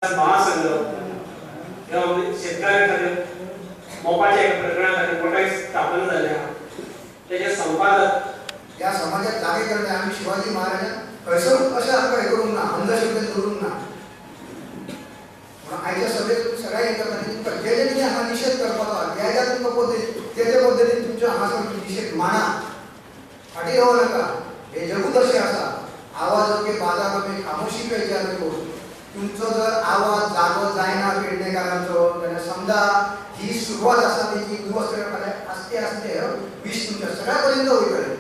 महासंघ शेतकऱ्यां खातीर मोपाच्या एका प्रकरणा खातीर मोठे स्थापन जाल्ले आहा. तेजे संपादक ह्या समाजात जागे करणे आमी शिवाजी महाराजान खंयसरूच अशें आमकां हें करूंक ना, अंधश्रद्धेन दवरूंक ना. म्हणून आयच्या सभेत तुमी सगळ्या हें करता तुमकां जे जे कितें हांगा निशेध करपाचो आहा ज्या ज्या तुमकां पद्दती ते पद्दतीन तुमच्या हांगासर निशेध मांडा, फाटीं रावो नाका. हे जगूच अशें आसा, आवाज के बाजार में खामोशी पेचार तुमचो जर आवाज जागो जायना पेडणेकारांचो जाल्यार समजा ही सुरवात आसा तेजी उद्ध्वस्त करपाक आस्ते आस्ते विश तुमच्या सगळ्या पर्यंत वयतले.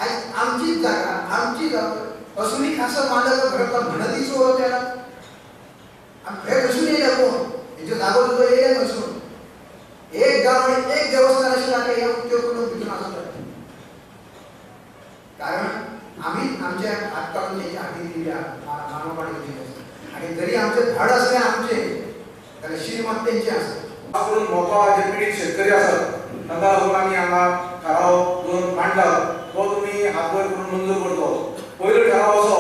आयज आमचीच जागा आमची जागा असूनही खासा मालक घरातला म्हणती चोर त्याला हे खंयसून येयले कोण हेच्यो जागो तुजो येयले खंयसून. एक गांव आनी एक देवस्थान अशें जाता ह्या उद्योग करून भितून आसता, कारण आमी आमचे हात काडून तेंच्या हातीन दिल्या मानवपाणी दिली आसा. आनी जरी आमचे धड आसले आमचे जाल्यार शीर मात तेंचे आसा. खास करून मोपा जे पिडीत शेतकरी आसात तांकां लागून आमी हांगा ठराव दोन मांडला, तो तुमी हात वयर करून मंजूर करचो. पयलो ठराव असो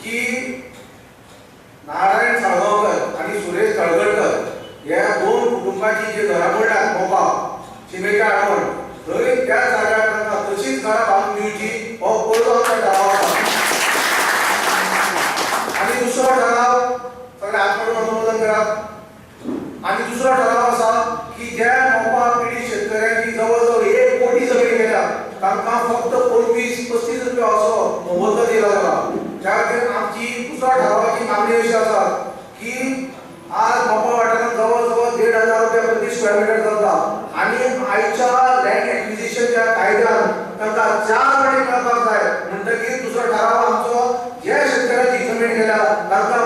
की नारायण साळगांवकर आनी सुरेश तळगडकर ह्या दोन कुटुंबाची जी घरां पडल्यात मोपा शिमेच्या आडवण थंय त्या जाग्यार तांकां तशीच घरां बांदून दिवची हो पयलो आमचो ठराव आसा. आनी दुसरो ठराव सगळे हात करून अनुमोदन करात. आनी दुसरो ठराव आसा की ज्या मोपा पिडीत शेतकऱ्यांची जवळ जवळ 1 कोटी जमीन गेल्या तांकां फक्त 25-35 रुपया असो मोबदलो दिला जाला. त्या खातीर आमची दुसऱ्या ठरावाची मागणी अशी आसा की आज मोपा वाठारांत जवळ जवळ 1500 रुपया प्रति स्क्वेअर मिटर चलता आनी आयच्या लँड एक्विजिशनच्या कायद्यान तांकां 4 वाटे मेळपाक जाय. म्हणटकीर दुसरो ठराव आमचो ज्या शेतकऱ्यांची जमीन गेल्या तांकां